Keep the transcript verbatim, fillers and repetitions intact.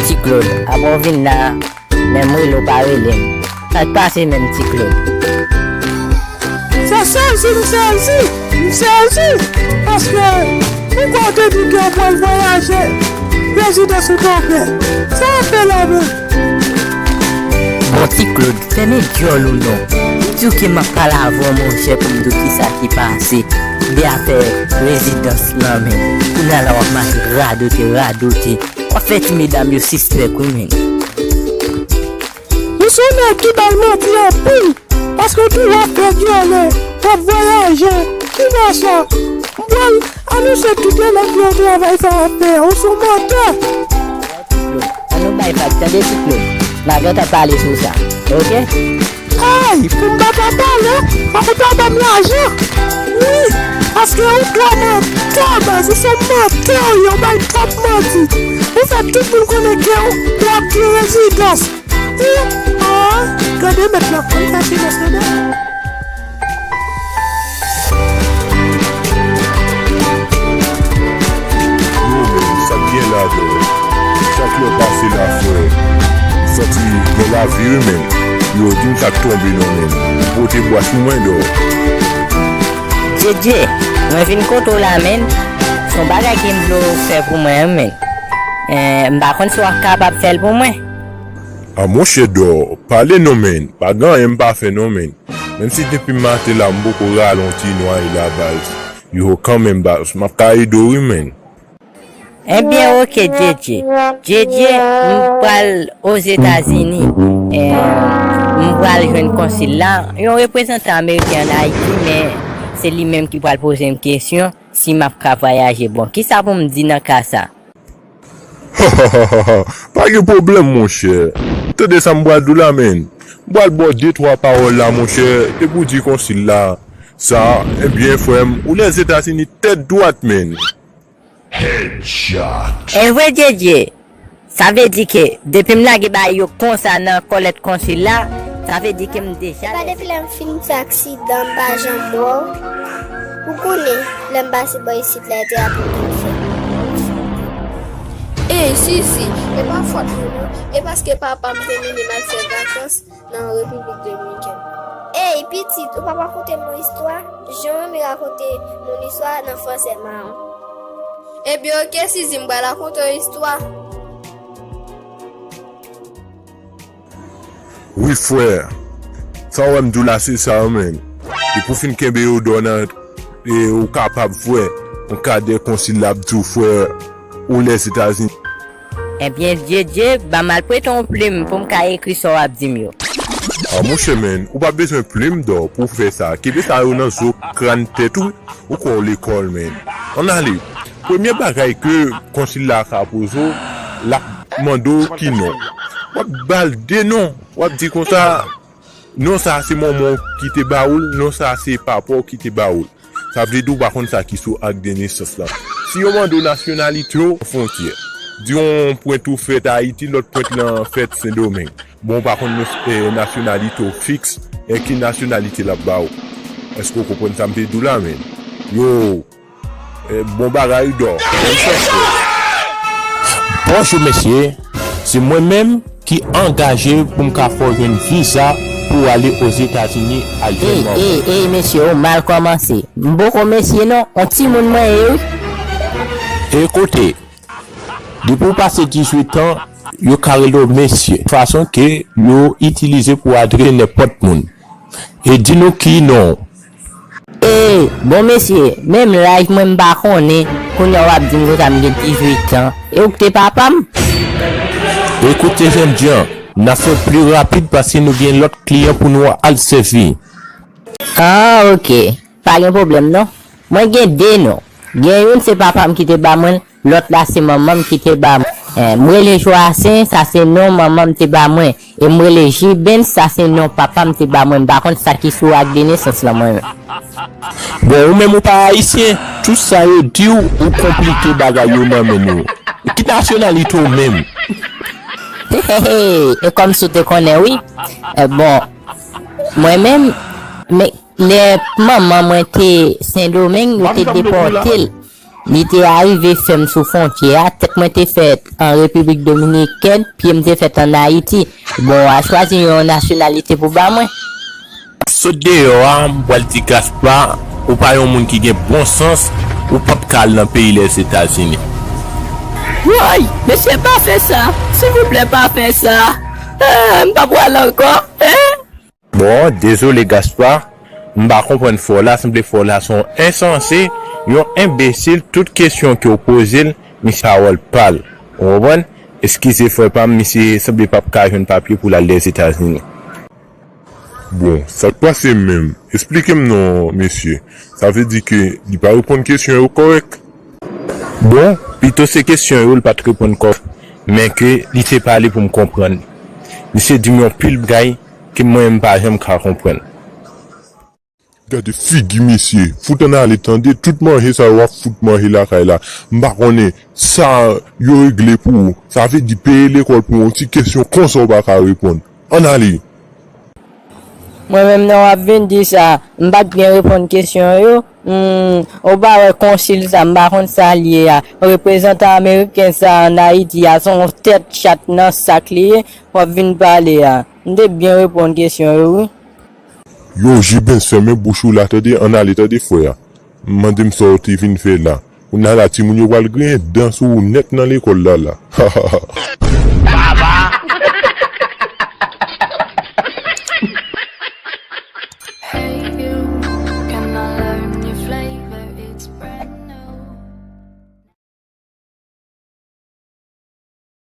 Ti Claude, apre w vin la, menm rele w pa rele m. Sa k pase menm, Ti Claude? Se sezi m sezi, m sezi, paske ou kwè w te di ke w pral vwayaje rezidans ou tonbe. Sa w ap fè la menm? Bon, Ti Claude, fèmen dyòl ou non. M di w ke m ap pale avè w, monchè, pou m di w kisa ki pase de afè rezidans lan menm. Kounye a la w ap mache radote, radote. W ap fè ti medam yo sispèk wi menn. Ou se yon nèg ki bay manti anpil, paske w toujou ap fè dyòlè, w ap vwayaje, ki fè sa? M pral anonse tout elèv yo travay sa w ap fè a, ou se yon mantè. An nou bay vag, tande Ti Claude. N a gentan pale sou sa, oke? Ay, pou m pa ta pale, fòk ou ta ban m lajan. Wi, paske ou twò mantè, baz, ou se yon mantè, ou ye, ou bay twòp manti. Ou fè tout moun konnen ke w ap gen rezidans. Wi, ah, gade mèt la, ann chache nan sèdè. Yo, men, sa k gen ladan? Chak lè w pase la, frè, m santi gen lavi wi, men. Yo, di m sa k tonbe non, men. Pote bwa sou mwen, dò. Djedje, mwen vin kote w la, menn. Se yon bagay ke m vle w fè pou mwen, wi, menn. Eh, m pa konn si w ap kapab fè l pou mwen. A monchè, dò, pale non, menn. Pa gen anyen m pa fè non, menn. Menm si depi maten la m poko rale yon ti nway la, baz. Yo, kanmenm, baz, m ap ka ede w wi, menn. Ebyen, oke, Djedje. Djedje, m pral Ozetazini. Eh, m pral jwenn konsil la, yon reprezantan ameriken ann Ayiti, men se li menm ki pral poze m kesyon si m ap ka vwayaje. Bon, kisa pou m di nan ka sa? Pa gen pwoblèm, monchè. Tande sa m pral di w la, menn. M pral ba w de twa pawòl la, monchè. Depi w di konsil la sa, ebyen, frè m, ou Lèzetazini tèt dwat, menn. Headshot. Evre, Djedje. Sa vle di ke depi m lage bagay yo konsa nan kòlèt konsil la, sa vle di ke m deja... Se pa depi lè m fin fè aksidan m pa janm wè w. Ou konnen, lè m pase bò isit la, e terapi m te fè. Ey, Suzy, e pa fòt mwen non. E paske papa m te mennen m al fè vakans nan Repiblik Dominikèn. Ey, pitit, ou pa pral konte m yon istwa? Jan w renmen rakonte moun istwa nan fransè mawon. Ebyen, oke, Suzy, m pral rakonte w istwa. Wi, frè. Sa w wè m di w la, se sa, menn. Depi w fin kenbe yo dò nan, e, ou kapab, frè. Yon kadè konsil la ap di w, frè, ou Lèzetazini. Ebyen, Djedje, ban m al prete yon plim pou m ka ekri sa w ap di m yo. A, monchè, menn, ou pa bezwen plim dò pou w fè sa. Kenbe sa yo nan zo, kràn, tèt ou. Ou kwè w lekòl, menn. Ann ale. Premye bagay ke konsil la ka poze w, l ap mande w ki non. W ap ba l de non. W ap di konsa, non sa a se manman w ki te ba ou l, non sa a se papa w ki te ba ou l. Sa vle di w pa konn sa ki sou ak de nesans lan. Si yo mande w nasyonalite w, fwontyè. Di yon pwent ou fèt Ayiti, lòt pwent lan fèt Sendomeng. Bon, w pa konn, eh, nasyonalite w fiks, e ki nasyonalite l ap ba w. Èske w konprann sa m vle di w la, menn? Yo, eh, bon bagay, dò. Bòn chans, frè. Bonjou, mesye. Se mwen menm ki angaje pou m ka fè w jwenn viza pou w ale Ozetazini al jwenn manman. Ey, ey, ey, mesye, ou mal kòmanse. M poko mesye non, on timoun mwen ye wi. Ekoute, depi w pase dizuit an, yo ka rele w mesye. Fason ke yo itilize pou adrese nenpòt moun. E di nou ki non w. Ey, bon mesye, menm laj mwen m pa konnen, kounye a w ap di m konsa m gen dizuit an. E ou k te papa m? Ekoute jènjan, n ap fè pli rapid paske nou gen lòt kliyan pou nou al sèvi. Ah, oke. Pa gen pwoblèm non. Mwen gen de non. Gen youn se papa m ki te ba mwen l, lòt la se manman m ki te ba mwen. Eh, m rele Joasen, sa se non manman m te ba mwen. E m rele Jibens, sa se non papa m te ba mwen. M pa konn sa ki sou ak de nesans lan mwen menm. Bon, ou menm ou pa ayisyen. Tout sa yo di w, ou konplike bagay yo nan men nou. Ki nasyonalite w menm? E kòmsi w te konnen wi. Eh, bon, mwen menm, men, lè manman mwen te Sendomeng, yo te depòte l. Li te arive fè m sou fwontyè a, tèt mwen te fèt an Repiblik Dominikèn, pye m te fèt ann Ayiti. Bon, w a chwazi yon nasyonalite pou ba mwen. Sot deyò a, m pral di Gaspard, ou pa yon moun ki gen bon sans, ou p ap ka al nan peyi Lèzetazini. Woy, mesye, pa fè sa. Silvouplè, pa fè sa. Ah, m pa pral ankò. Eh? Bon, dezole Gaspard, m pa konprann frè w la, sanble frè w la se yon ensanse, yon enbesil, tout kesyon ke w poze l, misye a wè l pa l. Ou konprann? Eskize frè pa m, misye sanble p ap ka jwenn papye pou l al Lèzetazini. Bon, sa k pase menm? Esplike m non, mesye. Sa vle di ke li pa reponn kesyon yo kòrèk? Bon, pito se kesyon yo l pa t reponn kòrèk, men ke li te pale pou m konprann. Misye di m yon pil bgay ke mwen menm m pa janm ka konprann. Gade figi mesye, fout ann ale tande, tout manje sa yo w ap fout manje lakay la, m pa konnen sa yo regle pou ou, sa vle di peye lekòl pou yon ti kesyon konsa w pa ka reponn. Ann ale! Mwen menm nan w ap vin di sa, m pa t byen reponn kesyon yo. Hmm, ou pa wè konsil sa, m pa konn sa l ye a. Reprezantan ameriken sa ann Ayiti a, se yon tèt chat nan sak li ye, w ap vin pale a. M te byen reponn kesyon yo, wi. Yo, Jibens, fèmen bouch ou la, tande, ann ale, tande, frè a. Mande m sa w te vin fè la. Kounye a la, timoun yo pral griyen dan sou ou nèt nan lekòl la, la.